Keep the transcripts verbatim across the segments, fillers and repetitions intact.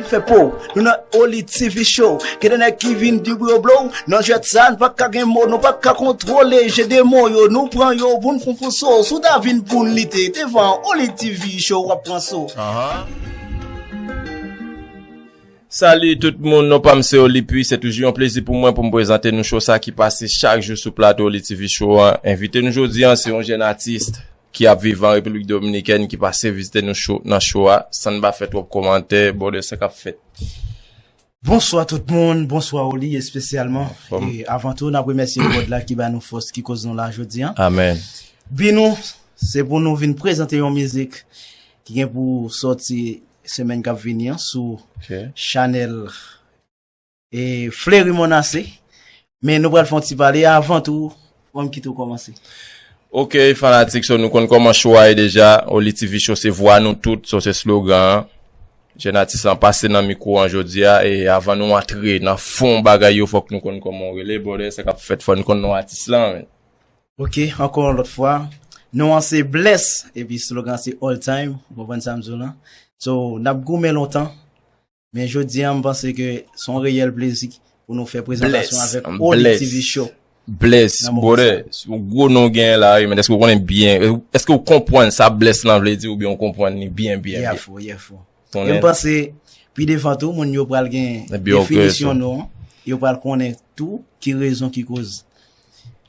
Fè po, nou nan Oli T V Show. Gen de nèg ki vin di blo blo, nan jwèt sa n pa ka gen mo, nou pa ka kontwole je de mo yo, nou pran yo pou n fon fon so. Si w ta vin pou n lite devan Oli T V Show, w ap pran so. Salut tout moun, non pa m se Oli, pi se toujou yon plezi pou mwen pou m prezante nou show sa ki pase chak jou sou plato Oli T V Show an. Envite nou jodi an se yon jèn atis ki ap viv an Repiblik Dominikèn ki pase vizite nou show, nan show a, san n pa fè twòp kòmantè, brother, sa k ap fèt? Bonswa tout moun, bonswa Oli espesyalman. E avan tou, n ap remèsye God la ki ba nou fòs, ki koz nou la jodi an. Amen. Bi nou, se pou nou vin prezante yon mizik ki gen pou sòti semèn k ap vini an sou Ok. chanèl e Fleri Monase. Men nou pral fè yon ti pale avan tou, ban m kite w kòmanse. Ok, fanatik, so nou konn kòman show a ye deja. Oli T V Show se vwa nou tout, so se slogan an. Jèn atis lan pase nan mikwo an jodi a, e avan nou antre nan fon bagay yo, fòk nou konn kòman w rele, brother, sa k ap fèt, fò nou konn non atis lan, men. Ok, ankò yon lòt fwa. Non an se Bless, epi slogan se All Time, ou konprann sa m di w lan. So, n ap goumen lontan, men jodi an, m panse ke se yon reyèl plezi pou nou fè prezantasyon Bless, avèk m Oli Bless. T V Show. Bless, Nan moman brother, ou gwo non w genyen la, wi, men èske w konnen byen, èske w konprann sa Bless lan vle di oubyen w konprann li byen, byen, byen? Yeah, fo, yeah, fo. E Konnen? M panse, pi devan tou, moun yo pral gen Ebyen, ok, definisyon so. Non an, yo pral konnen tou ki rezon, ki koz.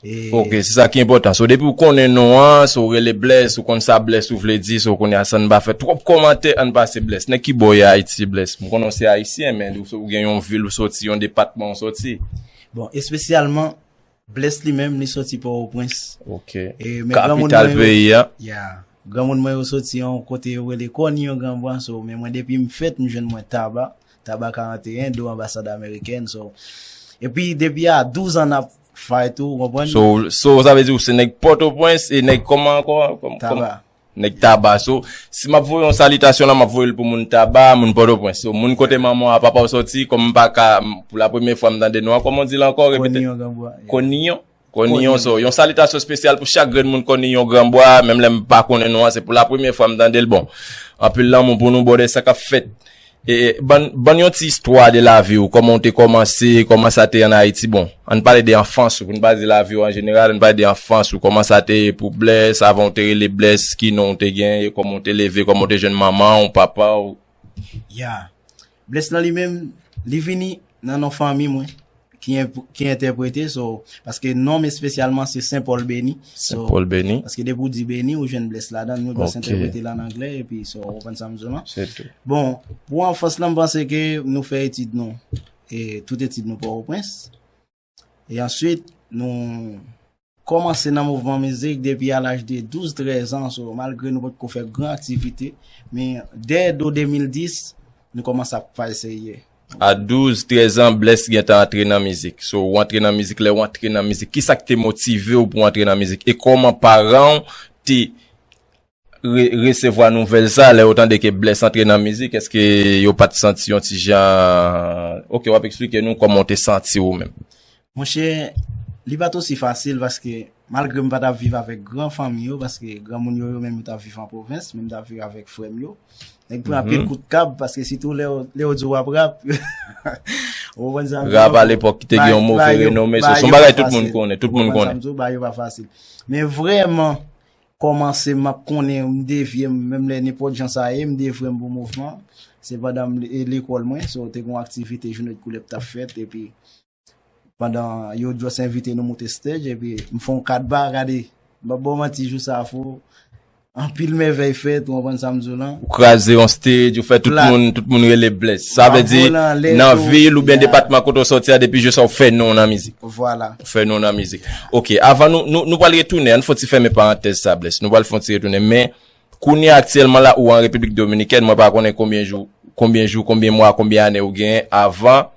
E Ok, se sa ki enpòtan. So, depi w konnen non an, so w rele Bless, ou konn sa Bless ou vle di, so w konnen a san n pa fè twòp kòmantè, ann pase Bless. Nèg ki bò w ye Ayiti, Bless? M konnen w se ayisyen, men ou, ou gen yon vil ou soti, yon depatman ou soti. Bon, espesyalman, Bless li menm, li soti Pòtoprens. Ok. E, men granmoun Kapital mwen yo, peyi a. Yeah. Granmoun mwen yo soti yon kote yo rele Kòniyon Granbwa, so, men mwen depi m fèt, m jwenn mwen Taba, Taba karannteyen, do anbasad amerikèn, so. Epi depi a douz an n ap fight tou, ou konprann? So, so, sa vle di ou se nèg Pòtoprens e nèg kòman ankò? Kòm, kòm, Taba. Nèg Taba. So, si m ap voye yon salitasyon la, m ap voye l pou moun Taba, moun Pòtoprens. So, moun kote manman w a papa w soti, kòm m pa ka, m, pou la premyè fwa m tande non an, kòman w di l ankò? Repete. Kòniyon Granbwa. Kòniyon. Kòniyon, so, yon salitasyon espesyal pou chak grenn moun Kòniyon Granbwa, menm lè m pa konnen non an, se pou la premyè fwa m tande l. Bon, anpil lanmou pou nou, brother, sa k ap fèt? E, ban, ban yon ti istwa de lavi w, kòman w te kòmanse, kòman sa te an Ayiti? Bon, ann pale de anfans ou, pou n pa di lavi w an jeneral, ann pale de anfans ou, kòman sa te ye pou Bless, avan w te rele Bless, ki non w te gen, e kòman w te leve, kòman w te jwenn manman w, papa w? Yeah. Bless lan li menm, li vini nan non fanmi mwen, ki, en- ki entèprete, so, paske non m espesyalman se Sen Pòl Beni. So, Sen Pòl Beni. Paske depi w di Beni, ou jwenn Bless ladan l, nou just Ok. Entèprete l an anglè, epi so, ou konprann sa m di w lan. Se tou. Bon, pou anfans lan, m panse ke nou fè etid nou, e tout etid nou Pòtoprens. E answit, nou kòmanse nan mouvman mizik depi a laj de douz, trèz an, so, malgre nou potko fè gran aktivite, men dè do de mil dis, nou kòmanse ap fè serye. A douz, trèz an, Bless gentan antre nan mizik. So, ou antre nan mizik, lè ou antre nan mizik, ki sa k te motive w pou w antre nan mizik? E kòman paran w te re- resevwa nouvèl sa, lè yo tande ke Bless antre nan mizik, èske yo pa t santi yon ti jan? Ok, w ap eksplike nou kòman w te santi w menm. Monchè, li pa t osi fasil paske malgre m pa t ap viv avèk gran fanmi yo, paske granmoun yo, yo menm yo t ap viv an pwovens, men m t ap viv avèk frè m yo. Nèg pran anpil kout kab, paske sitou lè yo, lè yo di w w ap rap, ou konprann sa m di w? Rap alepòk ki te gen yon move renome, so, se yon bagay tout moun konnen, tout moun konnen. Bagay yo pa fasil. Men vrèman, kòmanse m ap konnen, m devye, menm lè nenpòt jan sa ye, m devye m pou mouvman. Se pandan m e- lekòl mwen, so, te gen yon aktivite Jounen Koulèb t ap fèt, epi pandan yo just envite nou moute stage, epi m fè yon kat ba, gade, m p ap ba w manti, jou sa a fou, anpil mèvèy fèt, ou konprann sa m di w lan. Ou kraze yon stage, ou fè tout moun, tout moun rele Bless. Sa vle di, nan vil oubyen depatman kote w sòti a, depi jou sa w fè non w nan mizik. Vwala. Ou fè non w nan mizik. Ok, avan nou, nou, nou pral retounen, ann fè yon ti fèmen parantèz sa, Bless. Nou pral fè yon ti retounen, men kounye a aktyèlman la, ou an Repiblik Dominikèn, mwen pa konnen konbyen jou, konbyen jou, konbyen mwa, konbyen ane ou genyen avan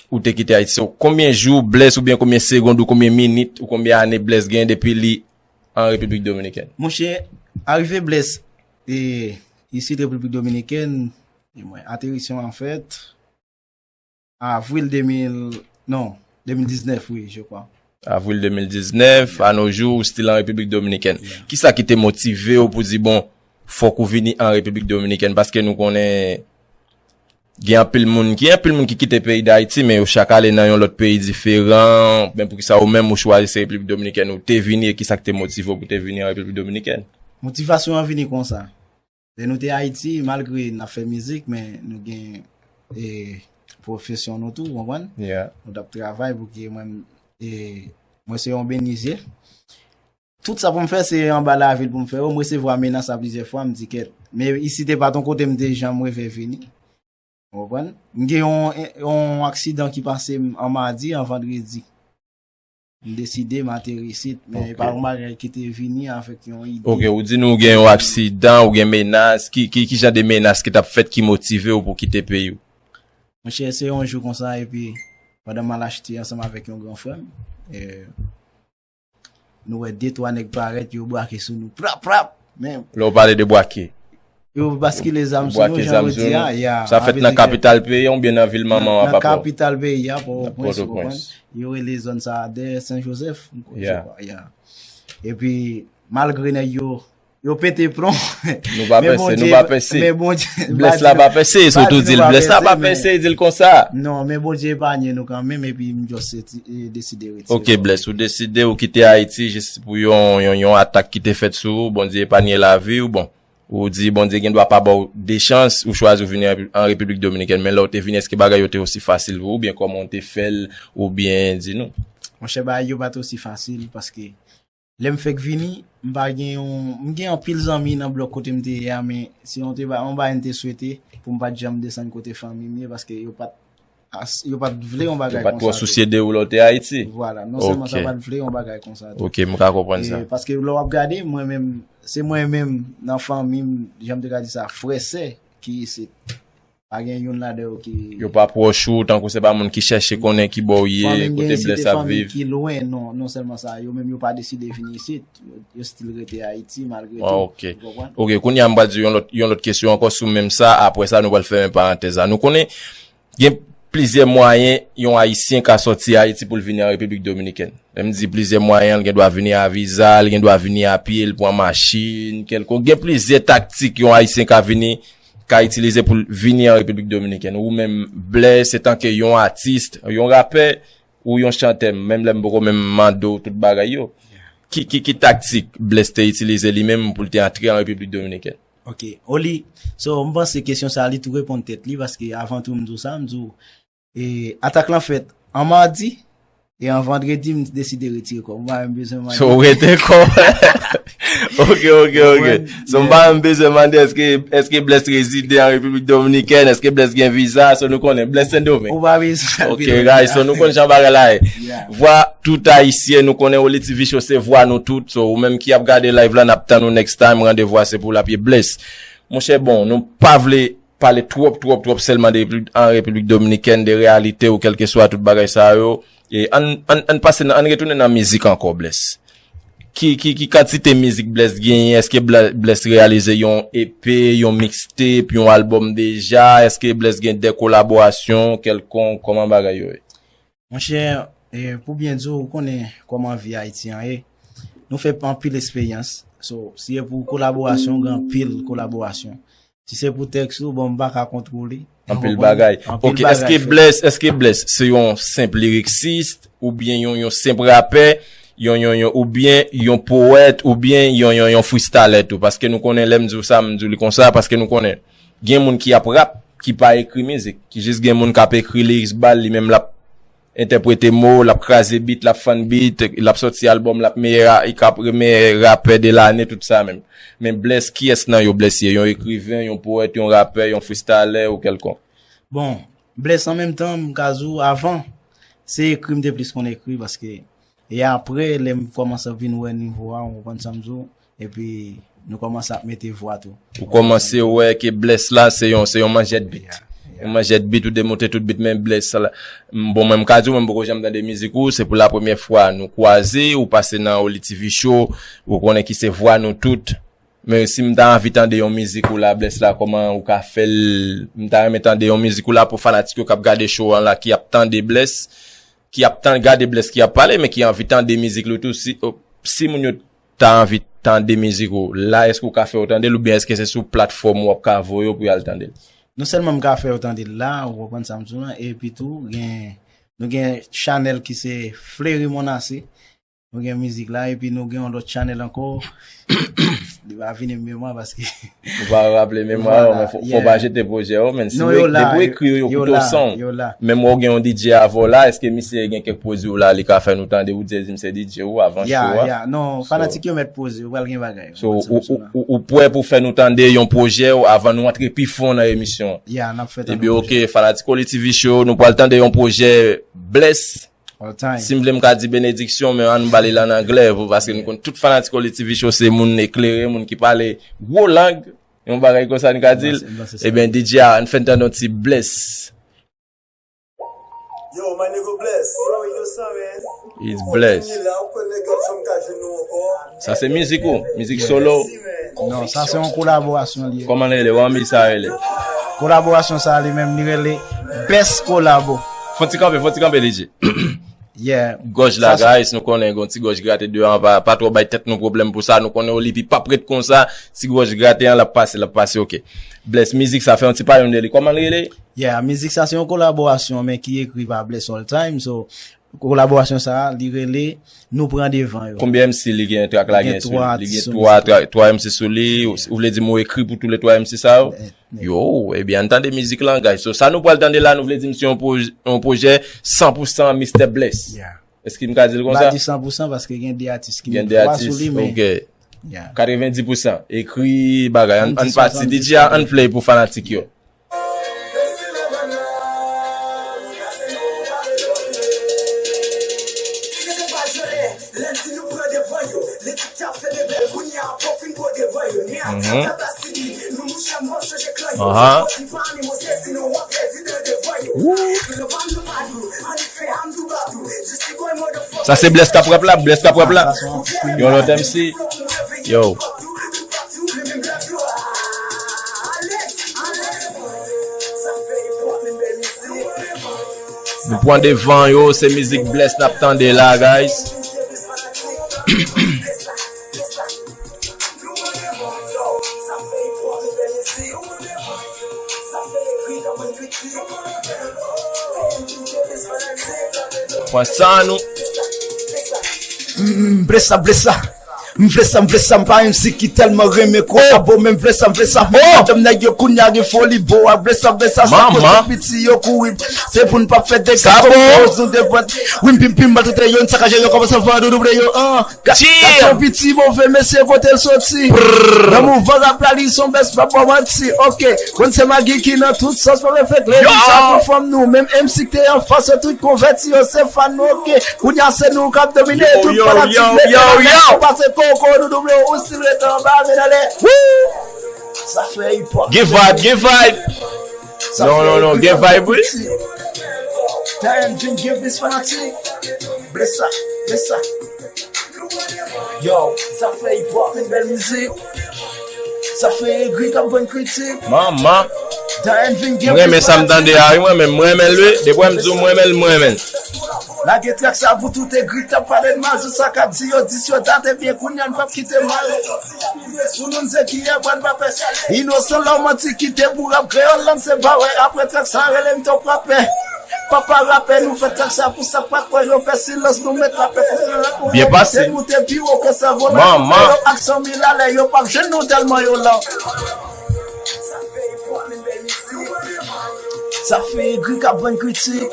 ou te kite Ayiti. So, konbyen jou Bless oubyen konbyen segond ou konbyen minit ou konbyen ane Bless genyen depi li an Repiblik Dominikèn? Monchè, arive Bless, e, isit Repiblik Dominikèn, e mwen, aterisyon an fèt, avril de mil, non, de mil diznèf, wi, je crois. Avril de mil diznèf, a no jou, ou still an Repiblik Dominikèn. Kisa ki te motive w pou di, bon, fòk ou vini an Repiblik Dominikèn? Paske nou konnen, Gen anpil moun, gen anpil moun ki kite peyi Dayiti, men yo chak ale nan yon lòt peyi diferan. Men poukisa ou menm ou chwazi se Repiblik Dominikèn ou te vini, e kisa ki te motive w pou te vini an Repiblik Dominikèn? Motivasyon an vini konsa. Lè nou te Ayiti, malgre n ap fè mizik, men nou gen e, pwofesyon nou tou, w konprann? Yeah. Nou t ap travay pou ke mwen, e, mwen se yon menizye. Tout sa pou m fè, se anba lavil pou m fè yo. M resevwa menas la plizyè fwa, m di kèt. Men isit te pa t yon kote m te janm reve vini. Ou konprann? M gen yon, yon aksidan ki pase m an madi, an vandredi. M deside m ateri isit, men e pa yon bagay ki te vini avèk yon ide. Ok, ou di nou gen yon aksidan, ou gen menas, ki, ki, ki jan de menas ki t ap fèt ki motive w pou kite peyi w? Monchè, se yon jou konsa, epi pandan m al achte ansanm avèk yon gran frè m, e, nou wè de twa nèg parèt, yo brake sou nou, prap, prap! Men lè w pale de brake, yo baskile zam sou nou, jan yo di a, ya. Sa fèt nan kapital peyi a oubyen nan vil manman w a, papa w? Nan kapital peyi a, Pòtoprens, ou konprann? Yo rele zòn sa a dèyè Sen Jozèf, m kwè, je kwè, ya. Epi, malgre nèg yo, yo pete plon, nou pa pèse, nou pa pèse. Men Bondye, blès la pa pèse, se w tou di l, blès la pa pèse, di l konsa. Non, men Bondye epanye nou kanmenm, epi m just deside retire. Ok, blès, ou deside, ou kite Ayiti jis pou yon, yon, yon atak ki te fèt sou ou, Bondye epanye lavi w, bon. Ou di Bondye gen dwa pa ba w de chans, ou chwazi w vini an, an Repiblik Dominikèn, men lè w te vini, èske bagay yo te osi fasil pou ou, oubyen kòman w te fè l, oubyen di nou? Monchè, bagay yo pa t osi fasil, paske lè m fèk vini, m pa gen yon, m gen anpil zanmi nan blòk kote m te ye a, men se yon te ba, yon bagay m te swete pou m pa t janm desann kote fanmi m ye, paske yo pa t as-, yo pa t vle yon bagay konsa tou. Yo pa t twò sousye de ou lè w te Ayiti. Vwala, non sèlman sa, yo pa t vle yon bagay konsa tou. Ok, m ka konprann sa. E, paske lè w ap gade, mwen menm, se mwen menm nan fanmi m, jan m te ka di sa, frè, sè ki isit. Pa gen youn ladan yo ki... Yo pa pwòch ou, tankou se pa moun ki chèche konnen ki bò w ye, kote blès ap viv. Fanmi m gen isit, e fanmi ki lwen, non, non sèlman sa, yo menm yo pa deside vin isit. Yo, yo still rete Ayiti malgre tou. Ah, ok. Ou konprann? Ok, kounye a m pral di yon lòt, yon lòt kesyon ankò sou menm sa, apre sa nou pral fèmen parantèz la. Nou konnen gen plizyè mwayen yon Ayisyen ka sòti Ayiti pou l vini an Repiblik Dominikèn. Lè m di plizyè mwayen, l gen dwa vini a viza, l gen dwa vini a pye, l pran machin, kèlkonk. Gen plizyè taktik yon Ayisyen ka vini, ka itilize pou l vini an Repiblik Dominikèn. Ou menm, Bless, etanke yon atis, yon rapè, ou yon chantè, menm lè m poko menm mande w tout bagay yo. Ki, ki, ki taktik Bless te itilize li menm pou l te antre an Repiblik Dominikèn? Ok, Oli, so, m panse kesyon sa a, li tou reponn tèt li, paske avan tou, m di w sa, m di w, e, atak lan fèt an madi, e an vandredi, m deside retire kò m. M pa menm bezwen mande. So, w rete kò w. Ok, ok, ok. So, m pa menm bezwen mande, èske, èske Bless rezide an Repiblik Dominikèn? Èske Bless gen viza? So, nou konnen, Bless Sendomeng. Ou pa bezwen al pi lwen. Ok, guys, so, nou konn jan bagay la ye. Yeah. Vwa tout Ayisyen, nou konnen Oli T V Show, se vwa nou tout. So, ou menm ki ap gade live la, n ap tann ou next time. Randevou a, se pou l ap ye, Bless. Monchè, bon, nou pa vle pale twòp, twòp, twòp sèlman de Repiblik, an Repiblik Dominikèn, de reyalite ou kèlkeswa tout bagay sa yo. E ann, ann, ann pase nan, ann retounen nan mizik ankò, Bless. Ki, ki, ki kantite mizik Bless genyen? Èske Bla-, Bless reyalize yon E P, yon mixtape, yon albòm deja? Èske Bless gen de kolaborasyon kèlkonk? Kòman bagay yo ye? Monchè, e, pou byen di w, ou konnen kòman vi Ayiti an ye. Nou fè anpil eksperyans. So, si e pou kolaborasyon, gen anpil kolaborasyon. Si se pou tèks ou, bon, m pa ka kontwole. Anpil bagay. Anpil bagay. Ok, èske Bless, èske Bless se yon senp lyricist, oubyen yon, yon senp rapè, yon, yon, yon, oubyen yon powèt, oubyen yon, yon, yon freestyler tou? Paske nou konnen, lè m di w sa, m di w li konsa, paske nou konnen gen moun ki ap rap, ki pa ekri mizik, ki jis gen moun k ap ekri lyrics ba l, li menm l ap entèprete mo, l ap kraze beat, l ap fann beat, l ap sòti albòm, l ap meyè ra-, li k ap meyè rapè de lane, tout sa menm. Men Bless, kiyès nan yo Bless ye? Yon ekriven, yon powèt, yon rapè, yon freestyler ou kèlkonk? Bon, Bless an menm tan, m ka di w avan, se ekri m te plis konn ekri, paske, e apre, lè m kòmanse vin wè nivo a, ou konprann sa m di w, epi nou kòmanse ap mete vwa tou. Ou kòmanse wè ke Bless la se yon, se yon manjèt bit. Yeah, yeah. Yon manjèt bit, ou demonte tout bit, men Bless la, m, bon, mwen m ka di w, mwen m poko janm tande mizik ou, se pou la premyè fwa nou kwaze, ou pase nan Oli T V Show, ou konnen ki se vwa nou tout. Men si m ta anvi tande yon mizik ou la, Bless la, kòman ou ka fè l? M ta renmen tande yon mizik ou la pou fanatik yo k ap gade show an la, ki ap tande Bless, ki ap tan-, gade Bless, ki ap pale, men ki anvi tande mizik li tou. Si, o, si moun yo ta anvi tande mizik ou la, èske ou ka fè yo tande l, oubyen èske se sou platfòm ou w ap ka voye yo pou y al tande l? Non sèlman m ka fè yo tande l la, ou konprann sa m di w lan, epi tou, gen, nou gen chanèl ki se Fleury Monase, nou gen mizik la, epi nou gen yon lòt chanèl ankò, li pa vini m memwa paske Ou pa raple memwa yo, men fò, fò pa jete pwojè yo, men si nou, depi w ekri yo, yo koute w san w. Menm wè w gen yon D J avè w la, èske misye gen kèk pwodui w la, li ka fè nou tande, ou di di m se D J ou avan show a? Ya, ya, non, fanatik yo mèt poze, yo pral gen bagay. So, ou, ou, ou, ou prè pou fè nou tande yon pwojè w avan nou antre pi fon nan emisyon an? Ya, n ap fè tande yon pwojè. Ebyen, oke, fanatik Oli T V Show, nou pral tande yon pwojè Bless. All time. Si m vle, m ka di benediksyon, men ann ba li l an anglè, pou, paske nou konn tout fanatik Oli T V Show se moun eklere, moun ki pale gwo lang, yon bagay konsa nou ka di l. Ebyen, D J a, ann fè n tande yon ti Bless. Yo, my nigga Bless. Yo, inosan, man. It's Bless. Ou kontinye la, ou konn nèg yo fè m ka jwenn nou ankò. Sa se mizik ou? Mizik solo? Non, sa se yon kolaborasyon li ye. Kòman l rele? Ban m di sa rele. Kolaborasyon sa li menm, li rele Best Collabo. Fon ti kanpe, fon ti kanpe, D J. Yeah. Gòj la, guys, nou konnen gon ti gòj grate deyò an, pa, pa twò bay tèt nou pwoblèm pou sa, nou konnen Oli P pap ret konsa, ti gòj grate an, l ap pase, l ap pase, oke. Bless, mizik sa fè yon ti pale nou de li, kòman l rele? Yeah, mizik sa se yon kolaborasyon, men ki ekri pa Bless All Time, so, kolaborasyon sa, li rele Nou Pran Devan Yo. Konbyen M C li gen, track la gen sou li? Li gen twa, twa M C sou li, ou, ou vle di m ou ekri pou tou le twa M C sa yo? Yo, ebyen, ann tande mizik lan, guys. So, sa nou pral tande la, nou vle di m se yon pwoj-, yon pwojè san pou san Mister Bless. Yeah. Èske m ka di l konsa? M pa di san pou san paske gen de atis ki met vwa sou li, men katrevendis pou san. Ekri bagay, ann, ann pati. D J a, ann play pou fanatik yo. Mhm. Aha. Sa se Bless k ap rap la, Bless k ap rap la. Yon lòt M C. Yo. Nou pran devan yo, se mizik Bless n ap tande la, guys. Pran san nou. Mm, blesa, blesa. M vle sa, m vle sa, m pa M C ki tèlman renmen kolabo, men m vle sa, m vle sa. Madanm nèg yo kounye a gen foli bo a, blesa, blesa, sa kote piti yo kouri. Se pou n pa fè dega, sa bon. Koz nou devan. Wim pim pim, maltrete yo, n sakaje yo, kòmanse vann, double yo, an. Gad yon piti move mesye kote l soti. Nan mouvman rap la, li son bèst, pa ba w manti. Oke, konn se Magi ki nan tout sans, pa reflèk lè sa pou fanm nou. Menm M C k te anfas yo, tout konvèti yo se fan nou, oke. Kounye a se nou k ap domine, tout fanatik mete nan lè, pase koko, nou double, ou stil rete anba, men anlè. Sa fè hip hop. Gen vibe, gen vibe. Non, non, non, gen vibe, wi. Tayen vin gen plis fanatik. Blesa, blesa. Yo, sa fè hip hop, yon bèl mizik. Sa fè egri k ap ban kritik. Manman. Tayen vin gen plis fanatik. M renmen sa m tande a, wi, mwen menm, mwen renmen l, wi. Depi w wè m di w, mwen renmen l, mwen renmen l. Lage trèk sa pou tout egri k t ap pale n mal, tout sa k ap di yo, dis yo dat, ebyen kounye a n p ap kite mal. Sou nou n se kiyè, bwè n pa pè. Inosan lè w manti kite pou rap kreyòl lan se pa wè. Apre trèk sa rele m tou prapè. Papa rapè, nou fè trèk sa pou sa k pa kwè, yo fè silans, nou met lapè. Byen pase. Te moute pi wo ke sèvo nan. Manman. Yo ak san mil alè, yo p ap jwenn nou tèlman yo lan. Sa fè egri k ap ban n kritik.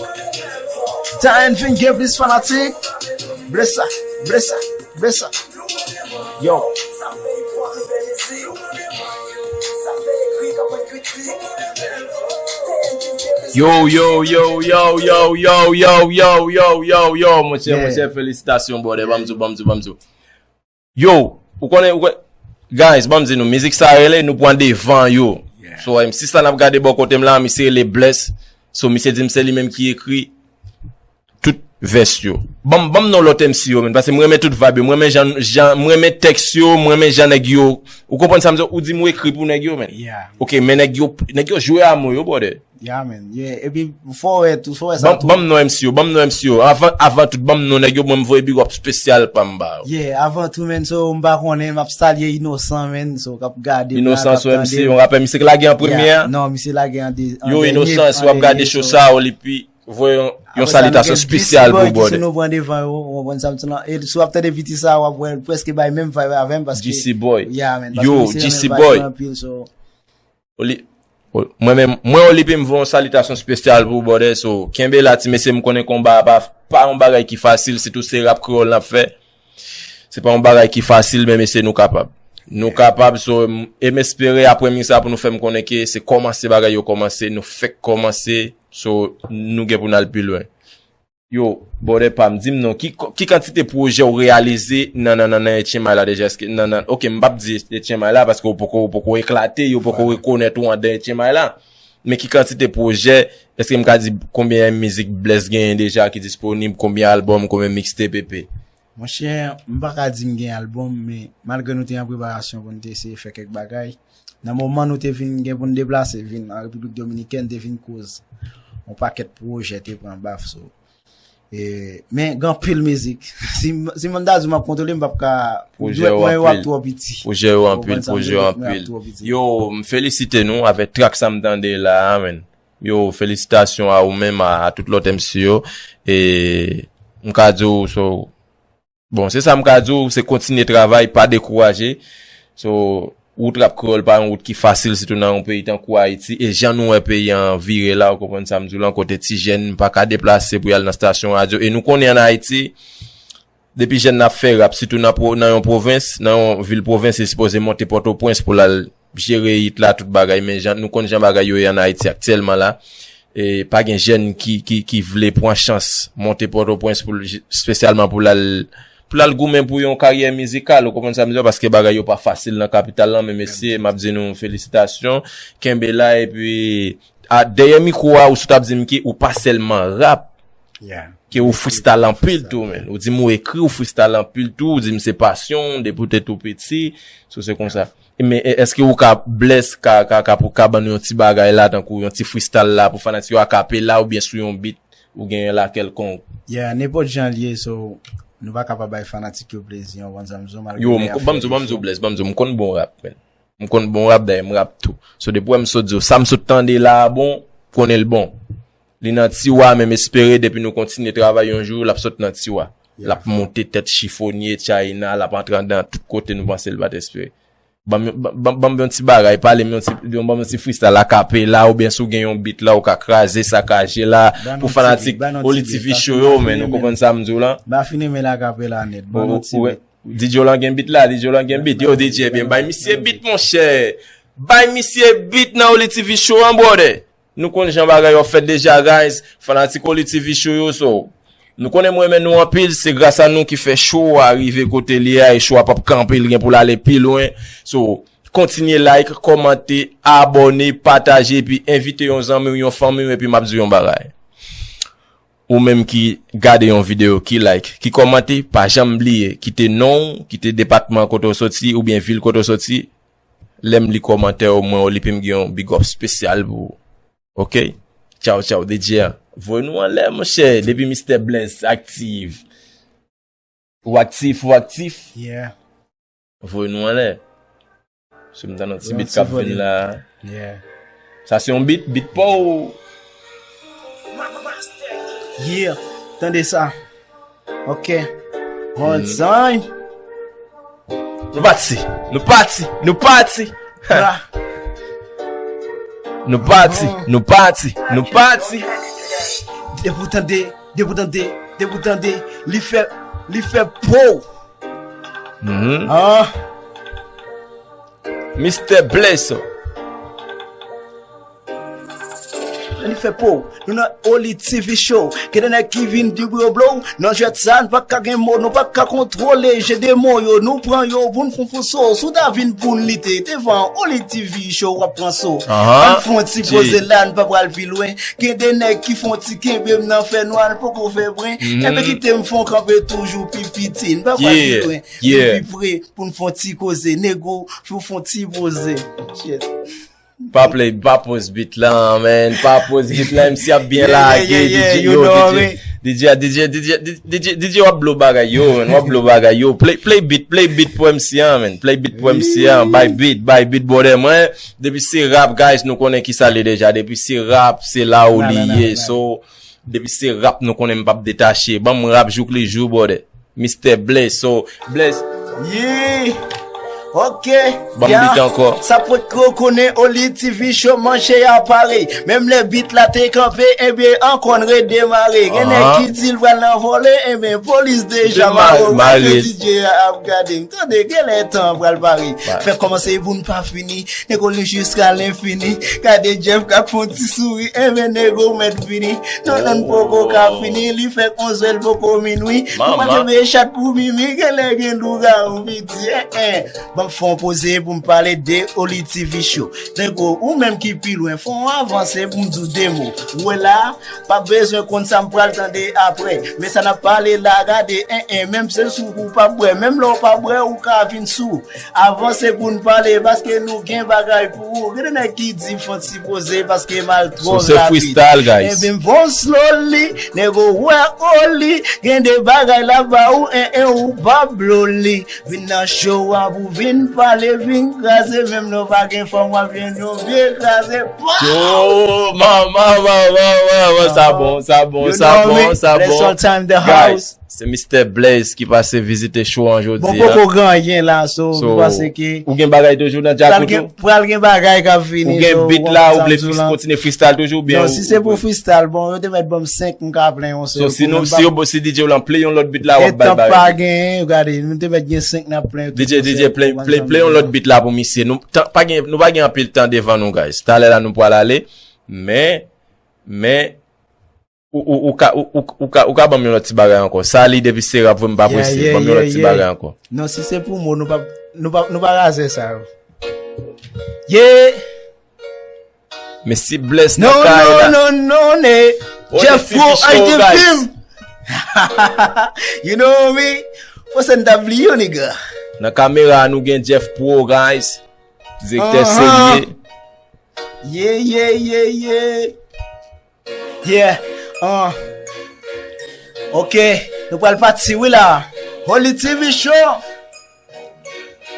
Tayen vin gen plis fanatik. Blesa, blesa, blesa. Yo. Yo, yo, yo, yo, monchè, monchè, felisitasyon, brother. Ban m di w, ban m di w, ban m di w. Yo, ou konnen, ou konnen, guys, ban m di nou, mizik sa rele, nou pran devan yo. So, M C sa n ap gade bò kote m la, misye rele Bless. So, misye di m se li menm ki ekri tout vès yo. Ban m, ban m non lòt M C yo, menm, paske m renmen tout vibe yo, m renmen jan, jan, m renmen tèks yo, m renmen jan nèg yo, ou konprann sa m di, ou di m ou ekri pou nèg yo, menm. Oke, men nèg yo, nèg yo jwe a mo yo, brother. Yeah, man. Yeah. Epi, fò wè tou, fò wè sa tou. Ban m non M C yo, ban m non M C yo. Avan, avan tout, ban m non nèg yo, mwen m voye big up spesyal pa m ba yo. Yeah, avan tou, man, so, m pa konnen, m ap salye Inosan, man, so, k ap gade m la, k ap tande m. Inosan, so M C, yon rapè, misye k lage an premye a? Non, misye lage an de-, an dènye, an dènye, so. Yo, Inosan, si w ap gade show sa, Olipi, voye yon, yon salitasyon spesyal pou brother. Apre sa, nou gen Juicy Boy ki sou nou pran devan yo, ou konprann sa m di la? E si w ap tande piti sa, w ap wè l prèske bay menm vibe avè m, paske, Juicy Boy. Yeah, man, paske misye renmen vibe mwen anpil, so. Oli-, o-, mwen menm, mwen Olipi m voye yon salitasyon spesyal pou brother, so, kenbe la, ti mesye, m konnen konba a pa, pa yon bagay ki fasil, sitou se rap kreyòl n ap fè. Se pa yon bagay ki fasil, men mesye, nou kapab. Nou kapab, so, m, e m espere aprè mi sa pou nou fè m konnen ke se kòmanse bagay yo kòmanse, nou fèk kòmanse, so, nou gen pou n al pi lwen. Yo, brother pa m, di m non, ki, ki kantite pwojè w reyalize nan, nan, nan, nan H M I la deja? Èske, nan, nan, ok, m p ap di H M I la, paske w poko, w poko eklate, yo poko rekonèt ou anndan H M I la. Men ki kantite pwojè, èske m ka di konbyen mizik Bless genyen deja ki disponib, konbyen albòm, konbyen mixtape, epi? Monchè, m pa ka di m gen albòm, men malgre nou te an preparasyon pou n te eseye fè kèk bagay, nan moman nou te vin gen pou n deplase, vin an Repiblik Dominikèn, te vin koz yon pakèt pwojè te pran baf, so. E, men gen anpil mizik. Si, si m ta di w m ap kontwole, m p ap ka, dwèt mwen yo ap twò piti. Pwojè yo anpil, pwojè yo anpil. Yo, m felisite nou avèk track sa m tande la a, man. Yo, felisitasyon a ou menm, a, a tout lòt M C yo. E m ka di w, so, bon, se sa m ka di w, se kontinye travay, pa dekouraje. So, wout rap kreyòl pa yon wout ki fasil, sitou nan yon peyi tankou Ayiti. E jan nou wè peyi an vire la, ou konprann sa m di w lan, kote ti jèn pa ka deplase pou y al nan stasyon radyo. E nou konnen ann Ayiti, depi jèn nan ap fè rap, sitou nan pwo-, nan yon pwovens, nan yon vil pwovens, li sipoze monte Pòtoprens pou l al jere it la, tout bagay. Men jan, nou konn jan bagay yo ye ann Ayiti aktyèlman la. E pa gen jèn ki, ki, ki vle pran chans monte Pòtoprens pou l, espesyalman pou l al, pou l al goumen pou yon karyè mizikal, ou konprann sa m di w, paske bagay yo pa fasil nan kapital lan, men mesye, m ap di nou felisitasyon, kenbe la, epi, a, dèyè mikwo a, ou sot ap di m ke ou pa sèlman rap, ke ou freestyle anpil tou, men. Ou di m ou ekri, ou freestyle anpil tou, ou di m se pasyon w, depi w te tou piti, so se konsa. Men, e, èske ou ka, Bless, ka, ka, ka, pou, ka ban nou yon ti bagay la, tankou yon ti freestyle la, pou fanatik yo, akapela oubyen sou yon beat, ou genyen la kèlkonk? Yeah, nenpòt jan l ye, so, nou pa ka pa bay fanatik yo plezi, w konprann sa m di w, malgre lè y ap fè efò. Yo, m, ban m di w, ban m di w, Bless, ban m di w, m konn bon rap, man. M konn bon rap, dayè m rap tou. So, depi w wè m sot di w, sa m sot tande la a bon, konnen l bon. Li nan tiwa, men m espere depi nou kontinye travay yon jou, l ap sot nan tiwa. L ap monte tèt chifonye, China, l ap antre anndan tout kote nou panse l pa t espere. Ban m, ban, ban, ban m yon ti bagay, pale m yon ti, yon, ban m yon ti freestyle akapela, oubyen si w gen yon beat la, ou ka kraze sakaje la, pou fanatik Oli T V Show yo, men nou konprann sa m di w lan. Ba fini men l akapela nèt, ban nou ti beat. D J w lan gen beat la, D J w lan gen beat. Yo, D J, ebyen, bay misye beat, monchè. Bay misye beat nan Oli T V Show an, brother. Nou konn jan bagay yo fèt deja, guys. Fanatik Oli T V Show yo, so. Nou konnen m renmen nou anpil, se gras a nou ki fè show a rive kote li ye a, e show a p ap kanpe, li gen pou l ale pi lwen. So, kontinye like, kòmante, abòne, pataje, epi envite yon zanmi w, yon fanmi w, epi m ap di w yon bagay. Ou menm ki gade yon videyo, ki like, ki kòmante, pa janm bliye, kite non w, kite depatman kote w soti, oubyen vil kote w soti. Lè m li kòmantè w, mwen, Olipi, m gen yon big up espesyal pou ou. Ok? Tchaw, tchaw, D J a. Voye nou anlè, monchè. Depi Mistè Bless aktif. Ou aktif, ou aktif. Yeah. Voye nou anlè. Si m tann yon ti beat k ap vin la. Yeah. Sa se yon beat, beat pa w. Yeah, tande sa. Ok. One time. Nou pati, nou pati, nou pati. Nou pati, nou pati, nou pati. Depi w tande, depi w tande, depi w tande, li fè, li fè po. Mhm. Ah. Mistè Bless. Li fè po. Nou nan Oli T V Show. Gen de nèg ki vin di bro blow. Nan jwèt sa, n pa ka gen mo, nou pa ka kontwole. Je de mo yo, nou pran yo pou n fon fon so. Si w ta vin pou n lite devan Oli T V Show, w ap pran so. Ann fon ti poze la, n pa pral pi lwen. Gen de nèg ki fon ti kenbe m nan fè nwa, n poko fè bren. Enben kite m fon kanpe toujou pi piti. N pa pral pi lwen. Vin pi pre pou n fon ti koze. Nego, pou fon ti poze. Shit. Pa play, pa post beat la, man. Pa post beat la, M C ap byen lage. D J, yo, D J, D J, D J, D J, D J, w ap blow bagay yo, man. W ap blow bagay yo. Play, play beat, play beat pou M C an, man. Play beat pou M C an. Bay beat, bay beat, brother. Mwen, depi se rap, guys, nou konnen ki sa l ye deja. Depi se rap, se la ou li ye. So, depi se rap, nou konnen m p ap detache. Ban m rap jouk li jou, brother. Mistè Blaze, so, Blaze. Yeah. Ok. Ban m beat ankò. Sa pwèk ke w konnen, Oli T V Show, manche a pare. Menm lè beat la te kanpe, ebyen, ankò n redemare. Gen nèg ki di l pral nan vòlè, ebyen, polis deja mare. Mare. D J a ap gade m. Tande, genlè tan pral pare. Fè kòmanse pou n pa fini. Nèg Oli jiska lenfini. Gade Jeff k ap fè yon ti souri. Enben, nego mèt vini. Non, non, n poko ka fini. Li fèk onzè, l poko minwi. Nou pa kenbe chat pou mimi. Genlè gen lougawou piti. Eh, eh. Ban m fè yon poze pou m pale de Oli T V Show. Nego, ou menm ki pi lwen, fè yon avanse pou m di w de mo. Ou wè la, pa bezwen konn sa m pral tande apre. Men sa n ap pale la, gade, eh, eh, menm se sou ou p ap bwè. Menm lè w pa bwè, ou ka vin sou. Avanse pou n pale, paske nou gen bagay pou ou. Gen de nèg ki di fò n sipoze, paske m al twò rapid. So, se freestyle, guys. Enben, m fon slowly, nego wè Oli, gen de bagay la ba ou, en, en, ou pa blow li. Vin nan show a pou vin pale, vin kraze, menm lè w pa gen fanm, w ap jwenn yon vye kraze. Pow! Yo, man, man, man, man, man, man, sa bon, sa bon, sa bon, sa bon. Let's all time the house. Guys, se Mistè Blaze ki pase vizite show an jodi a. Bon, poko gen anyen la, so, m panse ke ou gen bagay toujou nan djakout ou? Pral gen bagay k ap vini, so, ou gen beat la, ou vle kontinye freestyle toujou, oubyen? Non, si se pou freestyle, bon, yo te mèt ban m senk, m ka plen yon sèl kou. So, si nou, si yo, si D J w lan play yon lòt beat la, w ap bay bagay. Etan pa genyen, gade, nou te mèt gen senk, n ap plen yo tout. D J, D J, play, play, play yon lòt beat la pou misye. Nou, tan, pa gen, nou pa gen anpil tan devan nou, guys. Talè la, nou pral ale, men, men, Ou, ou, ou ka, ou, ou, ou ka, ou ka ban m yon lòt ti bagay ankò. Sa li depi se rap vre m pa prese. Ban m yon lòt ti bagay ankò. Non, si se pou mo, nou pa, nou pa, nou pa razè sa yo. Yeah! Mesi Bless nan kay la. Non, non, non, non, ne. Jeff Pro, H D Film. You know me? Fò se n ta bliye yo, nigga. Nan kamera, nou gen Jeff Pro, guys. Direktè serye. Yeah, yeah, yeah, yeah. Yeah, uh. Ok, nou pral pati wi la. Holy T V Show.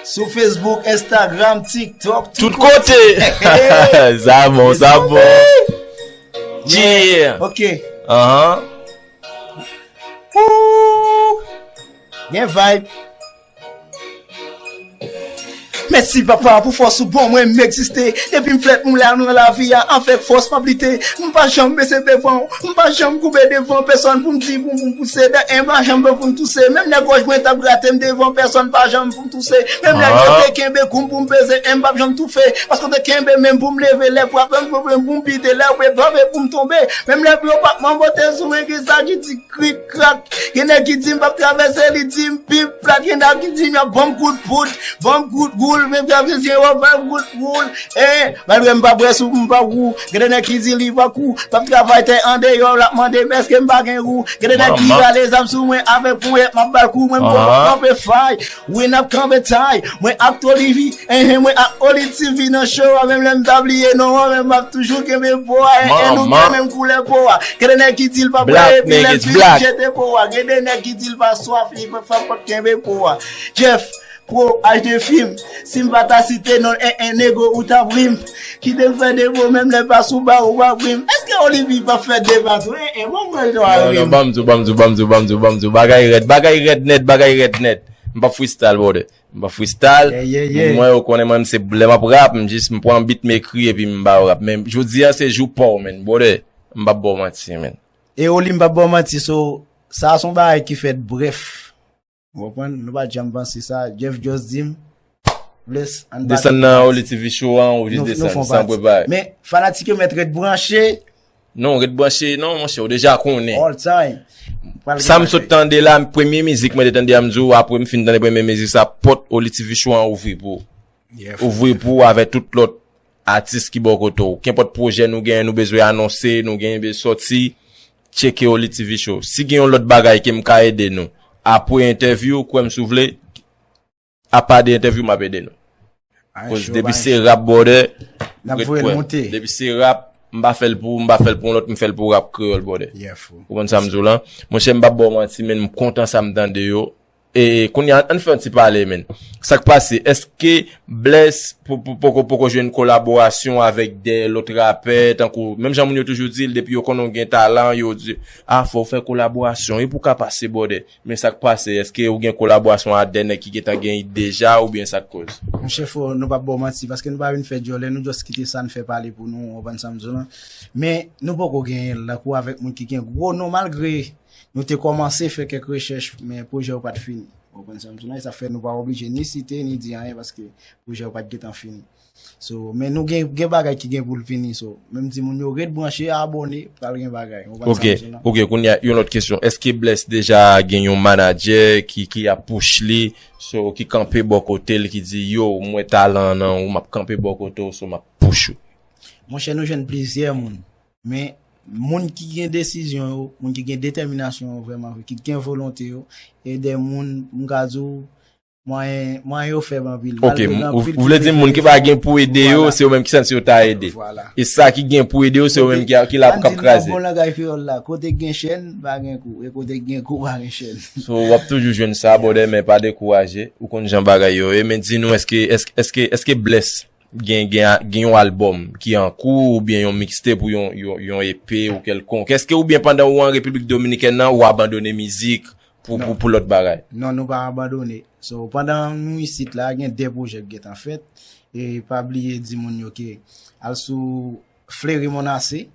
Sou Facebook, Instagram, TikTok, tout kote. Sa bon, sa bon. Yeah. Ok. Ahn. Ooh. Gen vibe. Mèsi papa pou fòs ou ban mwen m egziste. Depi m fèt m la nan lavi a avèk fòs m ap lite. M pa janm bese devan w, m pa janm koube devan pèsòn pou m di pou m pouse dèyè m pa janm pè pou m touse. Menm lè gòj mwen t ap grate m devan pèsòn pa janm pou m touse. Menm lè yo te kenbe kou m pou m peze m p ap janm toufe. Paske w te kenbe men m pou m leve lè frape m pou m bite lè w frape pou m tonbe. Menm lè yo p ap manbote sou mwen gen sa ki di krik krak. Gen nèg ki di m p ap travèse, li di m pip plat. Gen nèg ki di m y ap ban m kout poud, ban m kout goul, men travèse yo ban m kout goul. Eh, malgre m pa bwè sou m pa wou. Gen de nèg ki di li pa kou, p ap travay tè andeyò, l ap mande m èske m pa gen wou. Gen de nèg ki rale zam sou mwen avèk ponyèt, m ap ba l kou, mwen m konn kanpe fay. Wi, n ap kanpe tay. Mwen ak Tolivi, enhen, mwen ak Oli T V nan show a, menm lè m ta bliye non an, men m ap toujou kenbe po a, enhen, nou gen menm koulè po a. Gen de nèg ki di l pa bwè, epi lè l fini jete po a. Gen de nèg ki di l pa swaf, li pa fè pot kenbe po a. Jeff, Pro, H D Film, si m pa ta site non, enhen, nego, ou t ap ri m. Kite m fè de mo, menm lè pa sou ba ou pa ri m. Èske Olivi p ap fè de ba tou? Enhen, bon, mwen, non, non, ban m di w, ban m di w, ban m di w, ban m di w, ban m di w. Bagay rèd, bagay rèd nèt, bagay rèd nèt. M p ap freestyle, brother. M pa freestyle. Yeah, yeah, yeah. Moun mwen yo konnen mwen, m se lè m ap rap, m jis m pran beat, m ekri epi m ba yo rap. Men jodi a se jou pa w, man, brother. M p ap ba w manti, man. E Oli, m p ap ba w manti, so, sa a se yon bagay ki fèt brèf. Ou konprann? Nou pa t janm panse sa. Jeff just di m, Bless, ann pati. Desann nan Oli T V Show an, ou jis desann, san prepare. Men, fanatik yo mèt ret branche. Non, ret branche, non, monchè, ou deja konnen. All time. Sa m sot tande la, premye mizik mwen te tande a, m di w, apre m fin tande premye mizik sa, pòt Oli T V Show an ouvri pou ou. Yeah, ouvri pou ou avèk tout lòt atis ki bò kote w. Kenpòt pwojè nou genyen, nou bezwen anonse, nou genyen bezwen sòti, tcheke Oli T V Show. Si gen yon lòt bagay ke m ka ede nou, apre entèvyou, kwè m si w vle, apa de entèvyou m ap ede nou. Koz depi se rap, brother, ou ret kwè. Depi se rap, m pa fè l pou, m pa fè l pou yon lòt, m fè l pou rap kreyòl, brother. Ou konprann sa m di w lan? Monchè, m p ap ba w manti, men m kontan sa m tande yo. E kounye a, ann fè yon ti pale, men. Sa k pase? Èske Bless po- po- poko poko jwenn kolaborasyon avèk de lòt rapè, tankou, menm jan moun yo toujou di l, depi yo konnen w gen talan, yo di, a, fò w fè kolaborasyon, e pou w ka pase, brother. Men sa k pase, èske ou gen kolaborasyon ak de nèg ki gentan gen hit deja, oubyen sa k koz? Monchè, fò nou p ap ba w manti, paske nou pa vin fè djòlè, nou just kite sa n fè pale pou nou, w konprann sa m di w lan. Men nou poko genyen l, tankou avèk moun ki gen gwo non, malgre nou te kòmanse fè kèk rechèch, men pwojè yo pa t fini. W konprann sa m di w lan, e sa fè nou pa oblije ni site, ni di anyen, paske pwojè yo pa t gentan fini. So, men nou gen, gen bagay ki gen pou l vini. So, menm di moun yo ret branche, abòne, pral gen bagay. Ou konprann sa m di w lan? Ok, kounye a, yon lòt kesyon. Èske Bless deja gen yon manadjè ki, ki ap push li, so, ki kanpe bò kote l, ki di, yo, m wè talan nan ou, m ap kanpe bò kote w, so, m ap push ou? Monchè, nou jwenn plizyè moun. Men, moun ki gen desizyon yo, moun ki gen detèminasyon yo vrèman vre, ki gen volonte yo, e de moun, m ka di w, mwayen, mwayen yo fèb anpil. Ok, ou vle di moun ki pa gen pou ede yo, se yo menm ki santi yo ta ede. E sa ki gen pou ede yo, se yo menm ki, ki la k ap kraze. Bon langaj kreyòl la, kote k gen chèn, pa gen kou. E kote k gen kou, pa gen chèn. So, w ap toujou jwenn sa, brother, men pa dekouraje. Ou konn jan bagay yo ye, men di nou, èske, èske, èske, èske Bless gen, gen, gen yon albòm ki an kou, oubyen yon mixtape, ou yon, yon, yon E P ou kèlkonk? Èske oubyen pandan ou an Repiblik Dominikèn nan, ou abandone mizik pou, pou, pou lòt bagay? Non, nou pa abandone. So, pandan nou isit la, gen de pwojè k gentan fèt. E pa bliye di moun yo ke al sou Fleury Monase.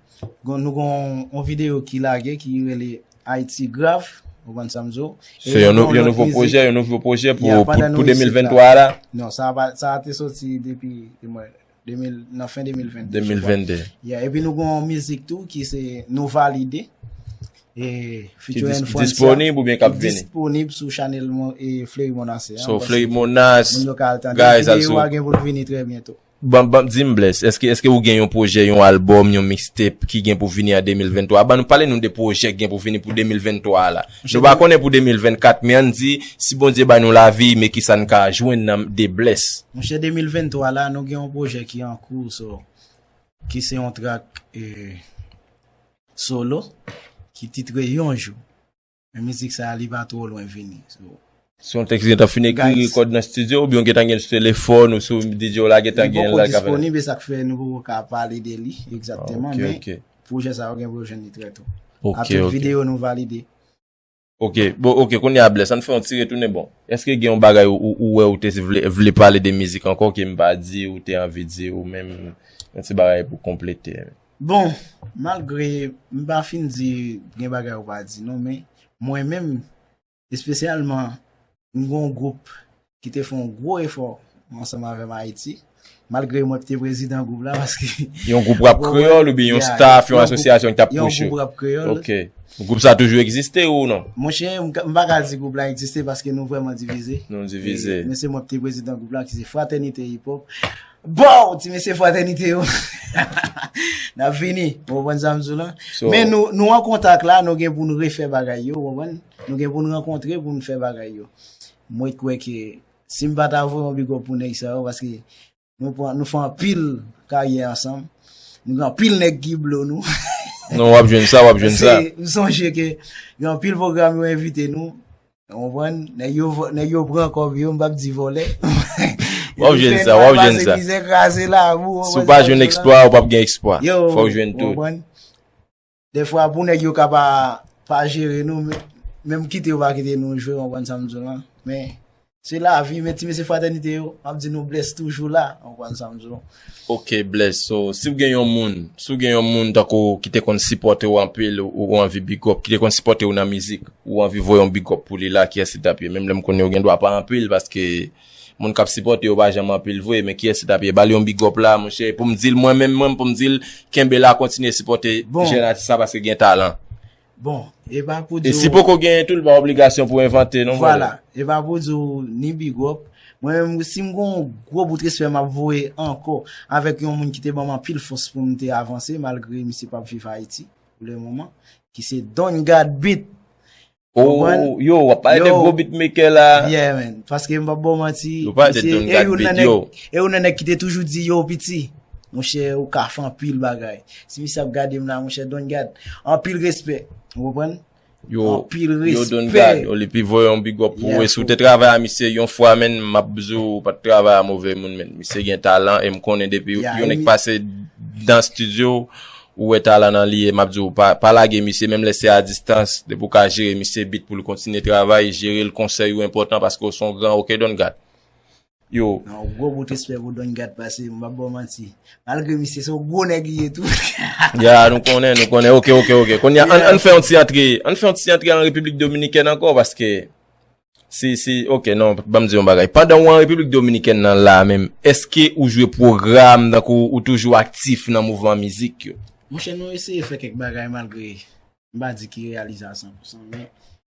Gon- Nou gon yon videyo ki lage, ki rele Ayiti Grav, ou konprann sa m di w. Se yon, yon nouvo pwojè, yon nouvo pwojè pou, pou, pou de mil venntwa la? Non, sa pa, sa te soti depi, de mil, nan fen de mil vennde, je crois. De mil vennde. Yeah, epi nou gon yon mizik tou ki se Nou Valide. E featuring Frantzia. Disponib oubyen k ap vini? Disponib sou chanèl Mon- e Fleury Monase an. So, Fleury Monase, moun yo ka al tande. Guys, videyo a gen pou l vini trè byento. Ban, ban, di m, Bless, èske, èske ou gen yon pwojè, yon albòm, yon mixtape ki gen pou vini an de mil venntwa? Ban nou, pale nou de pwojè ki gen pou vini pou de mil venntwa a la. Nou pa konnen pou de mil vennkat, men ann di, si Bondye bay nou lavi, men kisa n ka jwenn nan de Bless? Monchè, de mil venntwa la, nou gen yon pwojè ki an kou, so, ki se yon track, e, solo, ki titre Yon Jou. Men mizik sa a, li pa twò lwen vini. So, se yon tèks ki gentan fin ekri, rekòd nan estidyo, oubyen w gentan gen l sou telefòn, ou sou D J w la gentan gen l la, l ka fè? Li poko disponib, e sa k fè nou poko ka pale de li egzakteman, men pwojè sa yo gen pou yo jwenn li trè to. Ak tout videyo Nou Valide. Ok, bon, ok, kounye a, Bless, ann fè yon ti retounen, bon. Èske gen yon bagay ou, ou, ou wè ou te vle, vle pale de mizik ankò ke m pa di, ou te anvi di, ou menm, yon ti bagay pou konplete? Bon, malgre m pa fin di gen bagay ou pa di non, men mwen menm, espesyalman, m gon gwoup ki te fè yon gwo efò ansanm avè m Ayiti, malgre mwen te prezidan gwoup la, paske yon gwoup rap kreyòl oubyen yon staff, yon asosyasyon ki t ap push ou? Yon gwoup rap kreyòl. Ok. Gwoup sa toujou egziste ou non? Monchè, m ka- m pa ka di gwoup la egziste paske nou vrèman divize. Nou divize. E, men se mwen ki te prezidan gwoup la, ki se Fratènite Hip Hop. Bow! Ti mesye Fratènite yo. N ap vini. Ou konprann sa m di w lan? So, men nou, nou an kontak la, nou gen pou n refè bagay yo, ou konprann? Nou gen pou n rankontre pou n fè bagay yo. Mwen kwè ke si m pa ta voye yon big up pou nèg sa yo, paske nou pran, nou fè anpil karyè ansanm. Nou gen anpil nèg ki blo nou. Non, w ap jwenn sa, w ap jwenn sa. Paske m sonje ke gen anpil pwogram yo envite nou. Ou konprann? Nèg yo vo- nèg yo pran kòb yo, m p ap di vòlè. W ap jwenn sa, w ap jwenn sa. Pase mizè, kraze labou, si w pa jwenn eksplwa, w p ap gen eksplwa. Fò w jwenn tout. Ou konprann? Dèfwa, pou nèg yo ka pa, pa jere nou, men- menm kite yo pa kite nou jwe, w konprann sa m di w lan? Men, se lavi, men ti mesye Fratènite yo, m ap di nou Bless toujou la, w konprann sa m di w lan? Ok, Bless. So, si w gen yon moun, si w gen yon moun tankou ki te konn sipòte w anpil, ou, ou anvi big up, ki te konn sipòte w nan mizik, ou anvi voye yon big up pou li la, kiyès li t ap ye? Menm lè m konnen w gen dwa pa anpil, paske moun k ap sipòte yo pa janm anpil vre, men kiyès li t ap ye? Ba li yon big up la, monchè, pou m di l mwen menm, mwen, pou m di l, kenbe la, kontinye sipòte jèn atis sa paske gen talan. Bon, e pa pou di w. E si poko genyen tou, l pa obligasyon pou envante non, brother. Vwala, e pa pou di w ni big up. Mwen menm, si m gon gwo bout respè m ap voye ankò avèk yon moun ki te ban m anpil fòs pou m te avanse, malgre misye p ap viv Ayiti pou le moman, ki se Don God Beat. Oh, yo, w ap pale de gwo beatmaker la. Yeah, man. Paske m p ap ba w manti. Yo pale de Don Gad beat, yo. E youn nan nèg ki te toujou di, yo, piti, monchè, ou ka fè anpil bagay. Si misye ap gade m la, monchè, Don Gad, anpil respè. Ou konprann? Yo, yo, Don Gad, Olipi voye yon big up pou ou. E si w te travay a misye yon fwa, menn, m ap di w, ou pa t travay a move moun, menn. Misye gen talan, e m konnen depi yon nèg pase nan estidyo, ou wè talan nan li, e m ap di w, pa, pa lage misye, menm lè se a distans, depi w ka jere misye beat pou l kontinye travay, jere l, konsèy ou enpòtan paske w se yon gran, oke, Don Gad. Yo. Nan yon gwo bout respè pou Don Gad pase, m p ap ba w manti. Malgre misye se yon gwo nèg li ye tou. Ya, nou konnen, nou konnen. Oke, oke, oke. Kounye a, ann, ann fè yon ti antre, ann fè yon ti antre an Repiblik Dominikèn ankò, paske si, si, oke, non, ban m di yon bagay. Pandan w an Repiblik Dominikèn nan la menm, èske ou jwe pwogram, tankou ou toujou aktif nan mouvman mizik yo? Monchè, nou eseye fè kèk bagay malgre m pa di ki reyalize a san pou san, men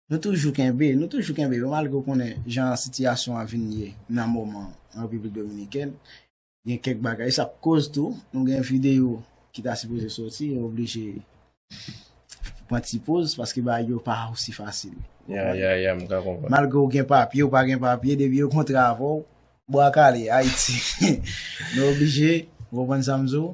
nou toujou kenbe, nou toujou kenbe yo, malgre w konnen jan sitiyasyon an vin ye nan moman an Repiblik Dominikèn. Gen kèk bagay, sa k koz tou, nou gen videyo ki ta sipoze soti, yo oblije pran ti poz, paske bagay yo pa osi fasil. Ya, ya, ya, m ka konprann. Malgre w gen papye, ou pa gen papye, depi yo kontre avè w, bwa kale, Ayiti. Nou oblije, ou konprann sa m di w?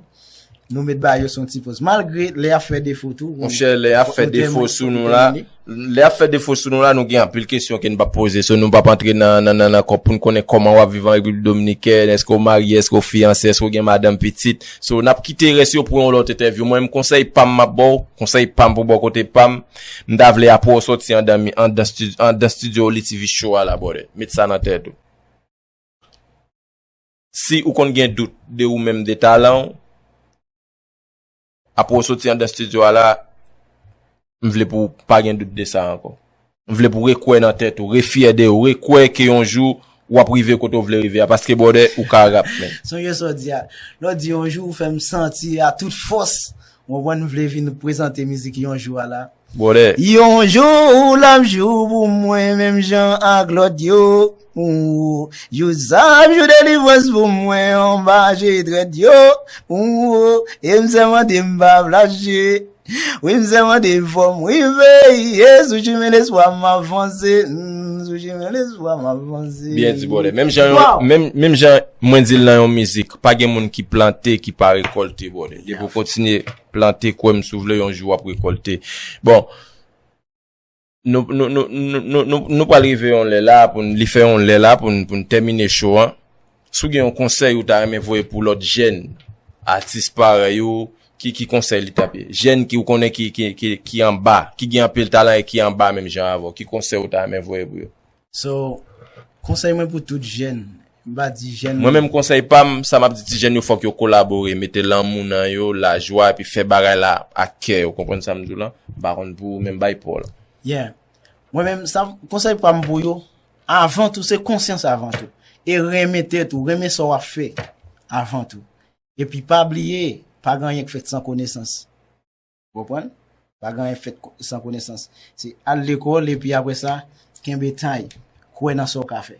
Nou met bagay yo sou yon ti poz. Malgre lè y ap fè defo tou. Monchè, lè y ap fè defo sou nou la, lè y ap fè defo sou nou la, nou gen anpil kesyon ke n p ap poze. So, nou p ap antre nan, nan, nan, nan kò pou n konnen kòman w ap viv an Repiblik Dominikèn, èske w marye, èske w fiyanse, èske w gen madanm, pitit. So, n ap kite rès yo pou yon lòt entèvyou. Mwen, m konsèy pa m m ap ba w, konsèy pa m pou bò kote pa m. M ta vle apre w sòti anndan mi, anndan studi-, anndan estidyo Oli T V Show a la, brother. Met sa nan tèt ou. Si ou konn gen dout de ou menm, de talan w, apre w soti anndan estidyo a la, m vle pou w pa gen dout de sa ankò. M vle pou w rekwè nan tèt ou, refyè de ou, rekwè ke yon jou w ap rive kote w vle rive a, paske brother, ou ka rap, man. Sonje sa w di a. Lè w di yon jou ou fè m santi a tout fòs, w konprann, m vle vin prezante mizik yon jou a la. Brother. Yon jou l ap jou pou mwen menm jan ak lòt yo. Ou, jou sa ap jou delivrans pou mwen anba je trèt yo. Ou, e m sèmante m p ap lache. Wi, m sèmante fò m rive, ye, sou chimen lespwa m ap vanse. Mm, sou chimen lespwa m ap vanse. Byen di, brother. Menm jan, menm, menm jan mwen di l nan yon mizik, pa gen moun ki plante, ki pa rekòlte, brother. Depi w kontinye plante, kwè m, si w vle, yon jou w ap rekòlte. Bon, nou, nou, nou pral rive yon lè la, pou n, li fè yon lè la, pou n, pou n tèmine show an. Si w gen yon konsèy ou ta renmen voye pou lòt jèn, atis parèy ou, ki, ki konsèy li t ap ye? Jèn ki ou konnen ki, ki, ki, ki anba, ki gen anpil talan e ki anba menm jan avè w, ki konsèy ou ta renmen voye pou yo? So, konsèy mwen pou tout jèn, m pa di jèn. Mwen menm konsèy pa m, sa m ap di ti jèn yo, fòk yo kolabore, mete lanmou nan yo, lajwa, epi fè bagay la ak kè yo, konprann sa m di w lan? M pa konn pou ou, men m bay pa w la. Yeah. Mwen menm, sa, konsèy pa m pou yo, avan tou, se konsyans avan tou. E renmen tèt ou, renmen sa w ap fè avan tou. Epi pa bliye, pa gen anyen k fèt san konesans. Ou konprann? Pa gen anyen fèt ko-, san konesans. Se al lekòl epi apre sa, kenbe tay. Kwè nan sa w ka fè.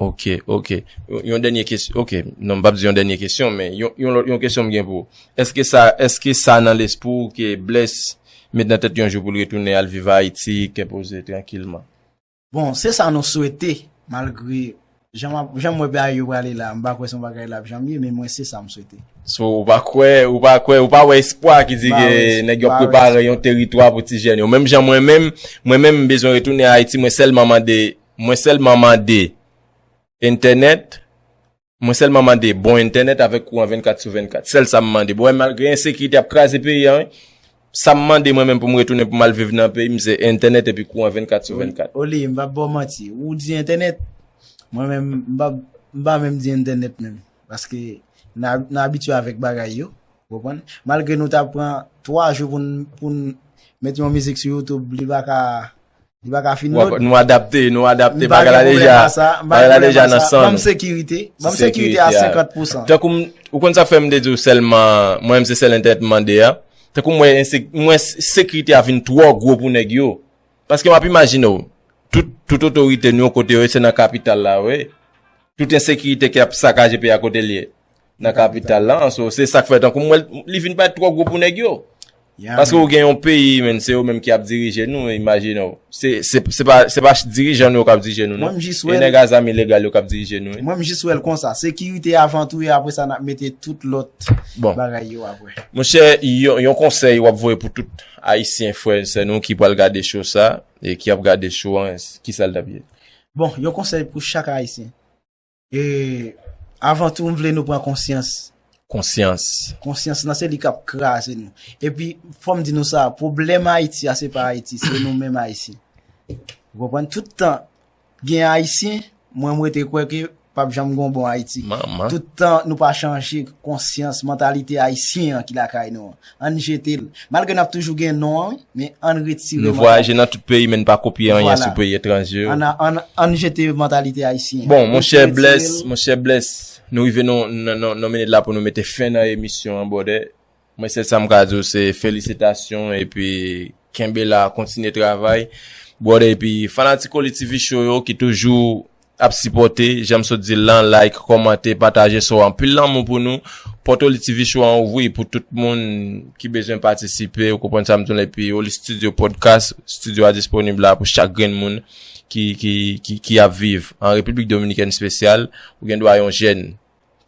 Ok, ok. Yon, yon dènye kesyon. Ok, non, m p ap di yon dènye kesyon, men yon, yon lòt, yon kesyon m gen pou ou. Èske sa, èske sa nan lespri w ke Bless met nan tèt yon jou pou l retounen al viv Ayiti, kè poze, trankilman? Bon, se sa nou swete, malgre jan m ap, jan m wè bagay yo prale la, m pa kwè se yon bagay l ap janm ye, men mwen se sa m swete. So, ou pa kwè, ou pa kwè, ou pa wè espwa ki di ke nèg yo ap prepare yon teritwa pou ti jèn yo. Menm jan mwen menm, mwen menm m bezwen retounen Ayiti, mwen sèlman mande, mwen sèlman mande entènèt, mwen sèlman mande bon entènèt avèk kouran vennkat sou vennkat. Sèl sa m mande. Bon, malgre ensekirite ap kraze peyi a, wi. Sa m mande mwen menm pou m retounen pou m al viv nan peyi m, se entènèt epi kouran vennkat sou vennkat. Oli, m p ap ba w manti. Ou di entènèt, mwen menm, m pa, m pa menm di entènèt menm. Paske n a, n abitye avèk bagay yo, ou konprann? Malgre nou ta pran twa jou pou n, pou n met yon mizik sou YouTube, li pa ka Li pa ka fin load. Nou adapte, nou adapte. Bagay la deja, bagay la deja nan san nou. Ban m sekirite. Ban m sekirite a senkant pousan. Tankou m, ou konn sa fè m te di w sèlman, mwen menm se sèl entènèt m mande a. Tankou m wè, m wè sekirite a vin twò gwo pou nèg yo. Paske m ap imajine w, tout, tout otorite nou yo kote yo ye, se nan kapital la yo ye. Tout ensekirite ki ap sakaje peyi a kote l ye. Nan kapital la, so, se sa k fè tankou m wè l, li vin parèt twò gwo pou nèg yo. Paske ou gen yon peyi, men se yo menm ki ap dirije nou, imajine w. Se, se, se pa, se pa dirijan nou yo k ap dirije nou, non. E nèg a zam ilegal yo k ap dirije nou, wi. Mwen, m jis wè l konsa. Sekirite avan tou, e apre sa, n ap mete tout lòt bagay yo apre. Monchè, yon, yon konsèy w ap voye pou tout Ayisyen, frè, sè nou ki pral gade show sa, e ki ap gade show an, kisa l t ap ye? Bon, yon konsèy pou chak Ayisyen. E avan tou, m vle nou pran konsyans. Konsyans. Konsyans lan se li k ap kraze nou. Epi, fò m di nou sa, pwoblèm Ayiti a, se pa Ayiti, se nou menm Ayisyen. Ou konprann? Tout tan gen Ayisyen, mwen m rete kwè ke p ap janm gon bon Ayiti. Tout tan nou pa chanje konsyans, mantalite ayisyen an ki lakay nou an. Ann jete l. Malgre n ap toujou gen non an, wi, men ann retire. Nou vwayaje nan tout peyi, men n pa kopye anyen sou peyi etranje yo. Ann, ann, ann jete mantalite ayisyen. Bon, monchè Bless, monchè Bless, nou rive nan, nan, nan, nan minit la pou nou mete fen nan emisyon an, brother. Mwen, sèl sa m ka di w, se felisitasyon, epi kenbe la, kontinye travay. Brother, epi fanatik Oli T V Show yo ki toujou ap sipòte, jan m sot di l lan, like, kòmante, pataje sa. Anpil lanmou pou nou. Pòt Oli T V Show an ouvri pou tout moun ki bezwen patisipe, ou konprann sa m di w, epi Oli Studio Podcast, studio a disponib la pou chak grenn moun ki, ki, ki, ki ap viv an Repiblik Dominikèn espesyal, ou gen dwa yon jèn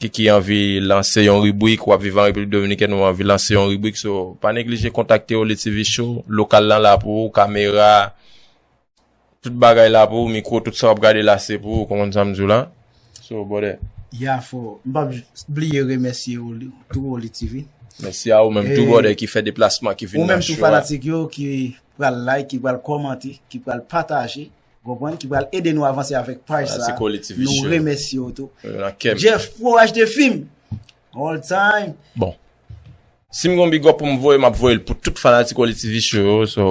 ki, ki anvi lanse yon ribrik, w ap viv an Repiblik Dominikèn, ou anvi lanse yon ribrik, so, pa neglije kontakte Oli T V Show, lokal lan la pou ou, kamera, tout bagay la pou ou, mikwo, tout sa w ap gade la se pou ou, konprann sa m di w la. So, brother. Ya, fò, m p ap bliye remèsye ou tou, Oli T V. Mèsi a ou menm tou, brother, ki fè deplasman, ki vin nan show a. Ou menm tou, fanatik yo ki pral like, ki pral kòmante, ki pral pataje. Konprann, ki pral ede nou avanse avèk paj sa. Nou remèsye w tou. Jeff Pro H D Film. All time. Bon. Si m gon big up pou m voye, m ap voye l pou tout fanatik Oli T V Show yo. So,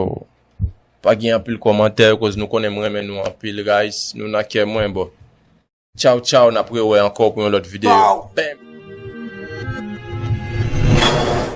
pa gen anpil kòmantè, koz nou konnen m renmen nou anpil, guys. Nou nan kè mwen, bon. Tchaw, tchaw, n ap rewè ankò pou yon lòt videyo. Bam!